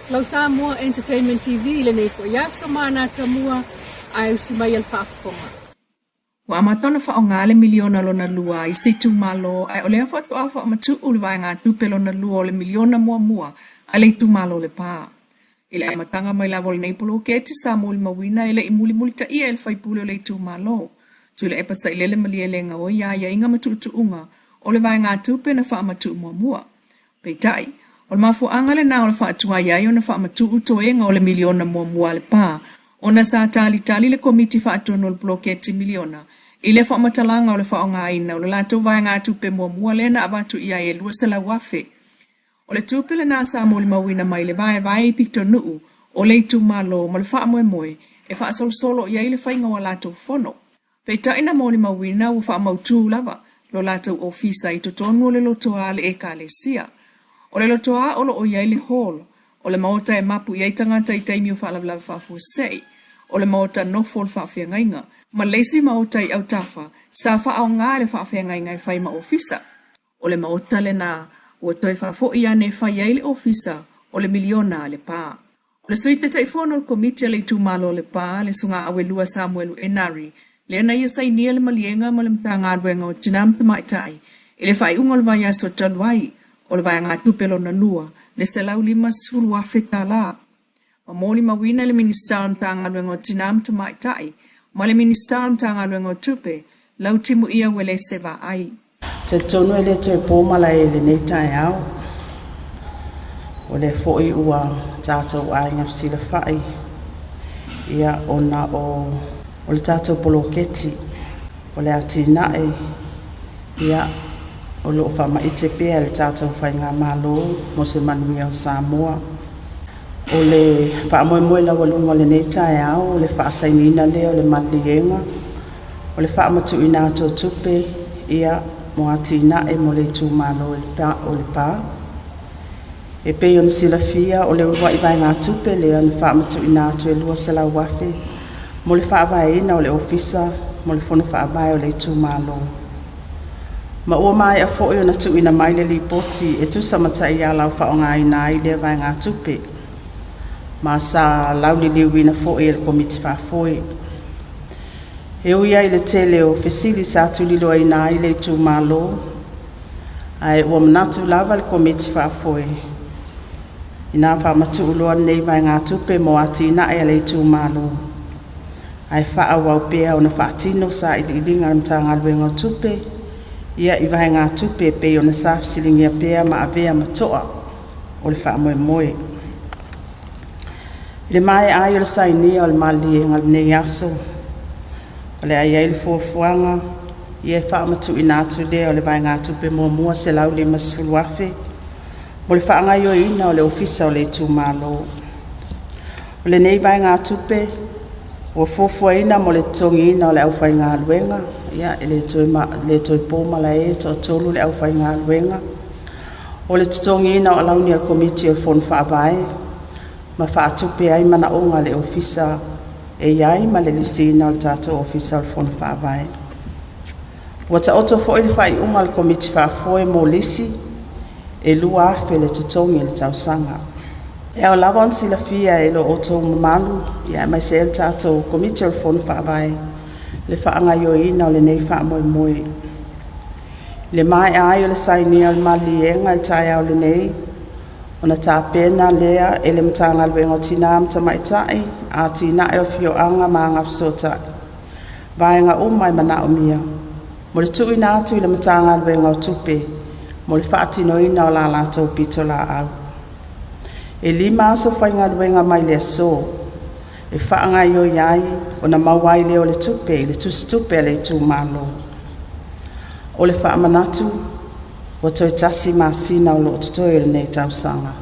Lau Samoa Entertainment TV i lenei foi aso ma ana atamua ae usi mai a le faafofoga. Ua amata ona faaaoga le miliona lona lua a isi itumalo, ae o lea faatoa faamatuu le vaegatupe lona lua o le miliona muamua a le itumalo o Lepa. I le amataga mai lava o lenei poloketi sa molimauina e le i mulimulitaia e le faipule o le itumalo, Tuilaepa Sailele Malielegaoi aiaiga ma tuutuuga o le vaegatupe na faamatuu muamua. Peitai, o le mafuaaga lena o le faatuai ai ona faamatuu toega o le miliona muamua a Lepa, ona sa talitali le Komiti Faatonu o le Poloketi Miliona i le faamatalaga o le faaaogaina o le latou vaegatupe muamua lea na avatu i ai e $200,000. O le tupe lena sa molimauina mai le vaevae i pitonuu o le itumalo ma le faamoemoe e faasolosolo i ai le faiga o a latou fono. Peitai na molimauina ua faamautu lava lo latou ofisa i totonu o le lotoa a le Ekalesia. O le lotoa o lo o i ai le hall, o le maota e mapu i ai tagata i taimi o faalavelave faafuasei, o le maota nofo o le faafeagaiga, ma le isi maota i autafa sa faaaoga e le faafeagaiga e fai ma ofisa. O le maota lena ua toe faafoi ane e fai ai le ofisa o le miliona a Lepa. O le Sui Taitaifono o le Komiti a le Itumalo o Lepa, le Susuga Auelua Samuelu Enari, lea na ia sainia le maliega ma le Matagaluega o Tina ma Tamaitai i le faaiuga o le vaiaso talu ai, o le vaegatupe lona lua, le $150,000. Ua molimauina e le Minisita o le Matagaluega o Tina ma Tamaitai ma le Minisita o le Matagaluega o Tupe, Lautimuia Uelese Vaai. Talitonu e le toe po malae i lenei taeao. O lea foi ua tatou aiga fesilafai ia ona o le tatou poloketi o le atinae ia o lo o faamaite pea e le tatou faigamalo mo se manuia o Samoa. O le faamoemoe laualuga o lenei taeao o le faasainiina lea o le maliliega o le faamatuuina atu o tupe ia mo atinae mo le itumalo o Lepa. E pei ona silafia o le uluai vaegatupe lea na faamatuuina atu e $200,000 mo le faavaeina o le ofisa mo le fono faavae o le itumalo. Ma ua maea foi ona tuuina mai le lipoti e tusa ma taiala o faaaogaina ai lea vaegatupe, ma sa lauliliuina foi e le Komiti Faafoe. E ui ai i le tele o fesili sa tuliloaina ai le itumalo, ae ua manatu lava le Komiti Faafoe ina faamatuu loa lenei vaegatupe mo atinae a le itumalo, ae faaauau pea ona faatino sailiiliga a le Matagaluega o Tupe ia i vaegatupe e pei ona sa fesiligia pea ma avea ma toa o le faamoemoe. I le maea ai o le sainia o le maliliega o lenei aso, o le a i ai le fuafuaga ia e faamatuuina atu lea o le vaegatupe muamua $150,000 mo le faagaoioiina o le ofisa o le itumalo. O lenei vaegatupe ua fuafuaina mo le totogiina o le aufaigaluega, ia e le toe po malae, e toatolu le aufaigaluega, o le totogiina o alauni a le Komiti o le Fono Faavae ma faatupe ai manaoga a le ofisa e i ai ma le lisiina o le tatou ofisa o le Fono Faavae. Ua taoto foi le faaiuga a le Komiti Faafoe mo lisi e 2,000 le totogi i le tausaga. E ao lava ona silafia e lo outou mamalu ia aemaise ai le tatou Komiti o le Fono Faavae le faagaoioiina o lenei faamoemoe. I le maea ai o le sainia o le maliliega i le taeao lenei, ona tapena lea e le Matagaluega o Tina ma Tamaitai, Atinae o Afioaga ma Agafesootai, vaega uma e manaomia mo le tuuina atu i le Matagaluega o Tupe mo le faatinoina o la latou pitolaau. E 5 aso faigaluega mai le aso e faagaioi ai ona maua ai lea o le tupe i le tusitupe a le itumalo. O le faamanatu ua toe 1 masina o lo o totoe o lenei tausaga,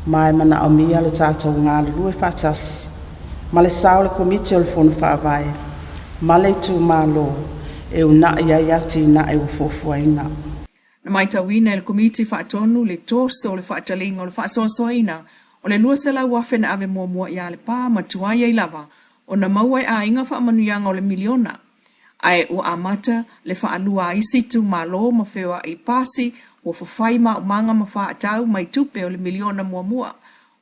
ma e manaomia le tatou galulue faatasi ma le sao o le Komiti o le Fono Faavae ma le itumalo e uunai ai atinae ua fuafuaina. Na matauina e le Komiti Faatonu le toso o le faataliga o le faasoasoaina o le $200,000 na ave muamua ia Lepa ma tuai ai lava ona maua e aiga faamanuiaga o le miliona. Ae ua amata le faalua a isi itumalo ma feoai pasi ua fafai maumaga ma faatau mai tupe o le miliona muamua.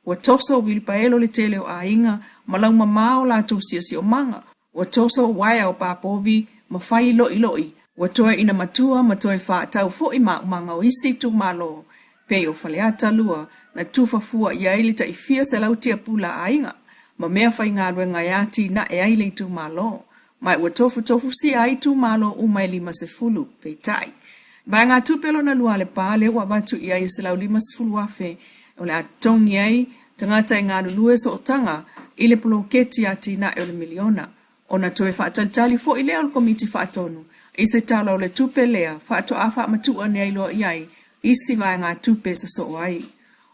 Ua toso uilipaelo le tele o aiga ma laumamā o latou siosiomaga. Ua toso uaea o papovi ma fai loʻiloʻi. Ua toe ina matua ma toe faatau foi maumaga o isi itumalo pei o Faleata 2 na tufa fua i ai le tai fia selau tiapula a aiga ma mea faigaluega e atinae ai le itumalo. Ma ua tofutofusia ai itumalo uma e 50. Peitai, vaegatupe lona lua a Lepa lea ua avatu i ai e $150,000 o le a totogi ai tagata e galulue sootaga i le poloketi atinae o le miliona. Ona toe faatalitali foi lea o le Komiti Faatonu i se Tala o le Tupe lea faatoa faamatuu ane ai loa i ai isi vaegatupe e sosoo ai.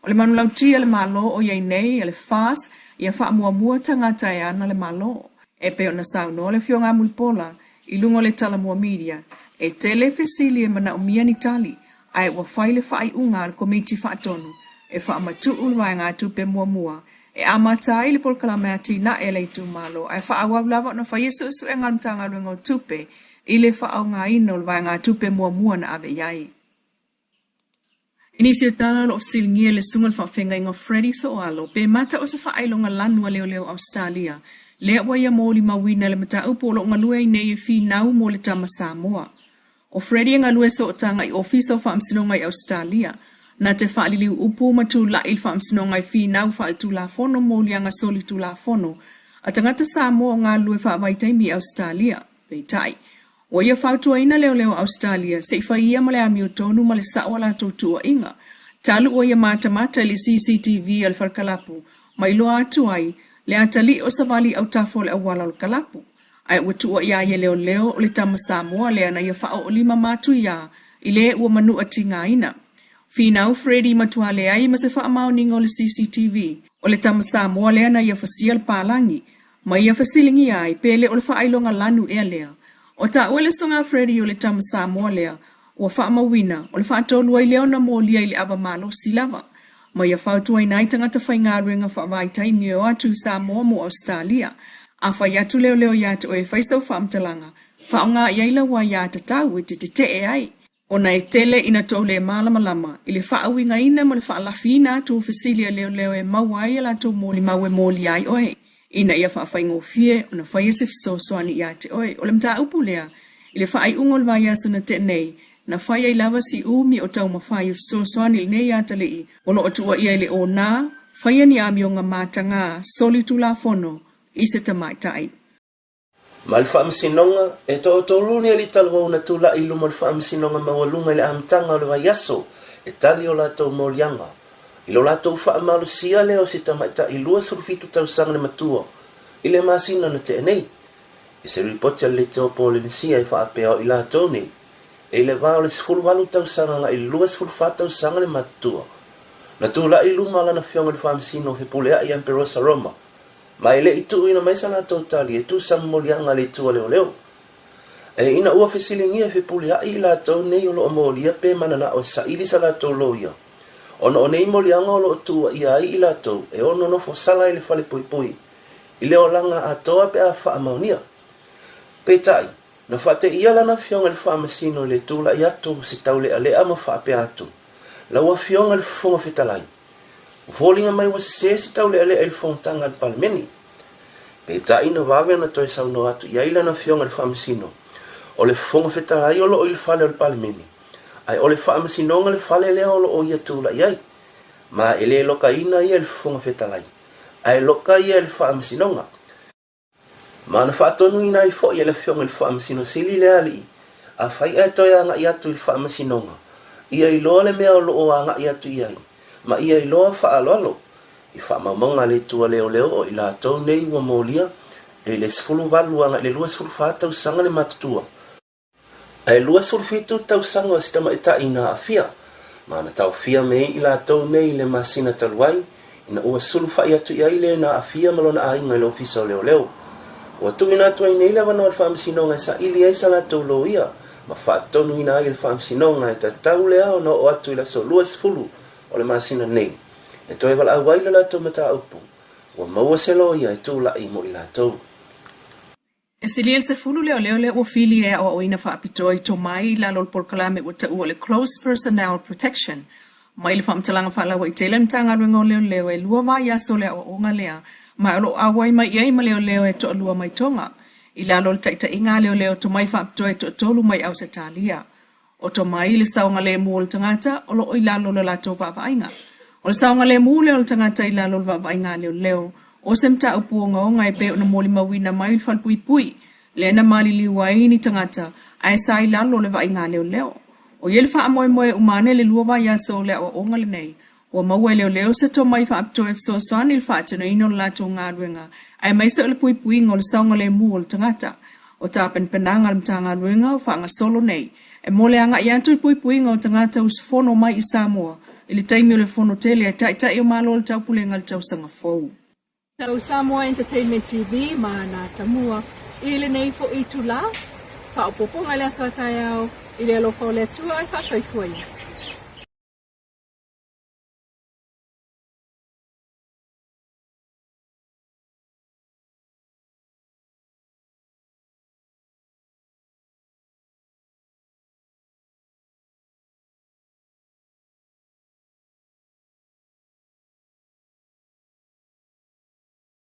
O le manulauti a le Malo o i ai nei a le FAST ia faamuamua tagata e ana le Malo. E pei ona saunoa le Afioga a Mulipola i luga o le Talomua Media, e tele fesili e manaomia ni tali, ae ua fai le faaiuga a le Komiti Faatonu e faamatuu le vaegatupe muamua e amata ai le polokalame atinae a le itumalo ae faaauau lava ona faia suesuega a le Matagaluega o Tupe i le faaaogaina o le vaegatupe muamua na ave i ai. I nisi o tala o lo o fesiligia e le Susuga i le Faafeagaiga o Freddie Soalo pe mata o se faailoga lanu a leoleo Ausetalia lea ua ia molimauina le mataupu o lo o galue ai nei e finau mo le tama Samoa. O Freddie e galue sootaga i Ofisa o Faamasinoga i Ausetalia, na te faaliliu upu ma tulai i le Faamasinoga e finau faaletulafono moliaga solitulafono a tagata Samoa o galulue faavaitaimi i Ausetalia. Peitai, ua ia fautuaina leoleo Ausetalia se i fai ia ma le amiotonu ma le sa'o a latou tuuaiga, talu ua ia matamata i le CCTV a le falekalapu ma iloa atu ai le atalii o savali i autafa o le auala o le kalapu. Ae ua tuuaia ai e leoleo o le tama Samoa lea na ia faaoolima matuiā i le ua manua tigaina. Finau Freddie matua leai ma se faamaoniga o le CCTV o le tama Samoa lea na ia fasia le palagi ma ia fesiligia ai pe le o le faailoga lanu ea lea. O taua le Susuga Freddie o le tama Samoa lea ua faamauina o le faatolu ai lea ona molia i le ava malosi lava ma ia fautuaina ai tagata faigaluega faavaitaimi e o atu i Samoa mo Ausetalia. A fai atu leoleo iā te oe e fai sau faamatalaga, faaaoga i ai lau aiā tatau e te tetee ai. Ona e tele ina tou le malamalama i le faauigaina ma le faalafiina atu o fesili a leoleo e maua ai a latou molimau e molia ai oe, ina ia faafaigofie ona faia se fesoasoani iā te oe. O le mataupu lea, i le faaiuga o le vaiaso na tea nei, na fai ai lava si umi o taumafai e fesoasoani i lenei atalii o lo o tuuaia i le onā, faia ni amioga matagā solitulafono i se tamaitai. Ma le Faamasinoga, e toatolu ni alii talavou na tulai i luma o le Faamasinoga Maualuga i le amataga o le vaiaso e tali o latou moliaga i lo latou faamalosia lea o se tamaitai 27 tausaga le matua i le masina na tea nei. I se ripoti a le Leiteo Polenisia e faapea o i latou nei e i le va o le 18 tausaga agai i le 24 tausaga le matutua na tulai i luma o lana afioga i le Faamasino Fepuleai Amperosa Roma Ma e le i tuuina mai sa latou tali e tusa ma moliaga a le Itu a leoleo. E ina ua fesiligia e fepuleai i latou nei o lo o molia pe mananao e saili sa latou loia, ona o nei moliaga o lo o tuuaia ai i latou e ono nofo sala i le fale puipui i le olaga atoa pe a faamaonia. Peitai, na faateia lana afioga i le Faamasino i le tulai atu o se taulealea ma faapea atu, Lau Afioga i le Fofoga Fetalai, Ua foliga mai ua sese se taulealea i le fonotaga a le Palemene. Peitai na vave ona toe saunoa atu i ai lana afioga i le Faamasino, o le Fofoga Fetalai o lo o i le fale o le Palemene, ae o le Faamasinoga le fale lea o lo o ia tulai ai. Ma e le lokaina ia e le Fofoga Fetalai, ae loka ia e le Faamasinoga. Ma na faatonuina ai foi e le Afioga i le Faamasino Sili le alii, afai ae toe agai atu i le Faamasinoga, ia iloa le mea o lo o agai atu i ai, ma ia iloa faaaloalo i faamaumauga a le Itu a leoleo o i latou nei ua molia e i le 18 agai i le 24 tausaga le matutua. Ae 27 tausaga o si tamaitai na aafia, ma na taofia me i latou nei i le masina talu ai, ina ua sulufai atu i ai le na aafia ma lona aiga i le Ofisa o Leoleo. Ua tuuina atu ai nei le avanoa i le Faamasinoga e saili ai sa latou loia ma faatonuina ai e le Faamasinoga e tatau lea ona oo atu i le aso 20 o le masina nei e toe valaau ai le latou mataupu ua maua se loia e tulai mo i latou. E silia i le 10 leoleo lea ua fili e aoaoina faapitoa i tomai i lalo o le polokalame ua taua o le Close Personnel Protection. Mai le faamatalaga faalauaitele a le Matagaluega o Leoleo, e lua vaiaso le aoaoga lea, ma o lo o auai mai i ai ma leoleo e toalua mai Toga, i lalo o le taitaiga a leoleo tomai faapitoa e toatolu mai Ausetalia. O tomai le saogalemu o le tagata o lo o i lalo o le latou vaavaaiga. O le saogalemu lea o le tagata i lalo o le vaavaaiga a leoleo, o se mataupu ogaoga e pei ona molimauina mai le falepuipui lea na maliliu ai ni tagata ae sa i lalo o le vaaiga a leoleo. ʻO ia le faamoemoe e uma ane le lua vaiaso o le aoaoga lenei, ua maua e leoleo se tomai faapitoa e fesoasoani i le faatinoina o le latou galuega aemaise o le puipuiga o le saogalemu o le tagata. O tapenapenaga a le Matagaluega o faagasolo nei e mo le agai atu i le puipuiga o tagata usufono mai i Samoa i le taimi o le Fono tele a Taitai o Malo o le Taupulega i le tausaga fou. Sau Samoa Entertainment TV ma na tamua i lenei foi itula, faaopoopoga i le aso a taeao i le alofa o le Atua e faasoifua ia.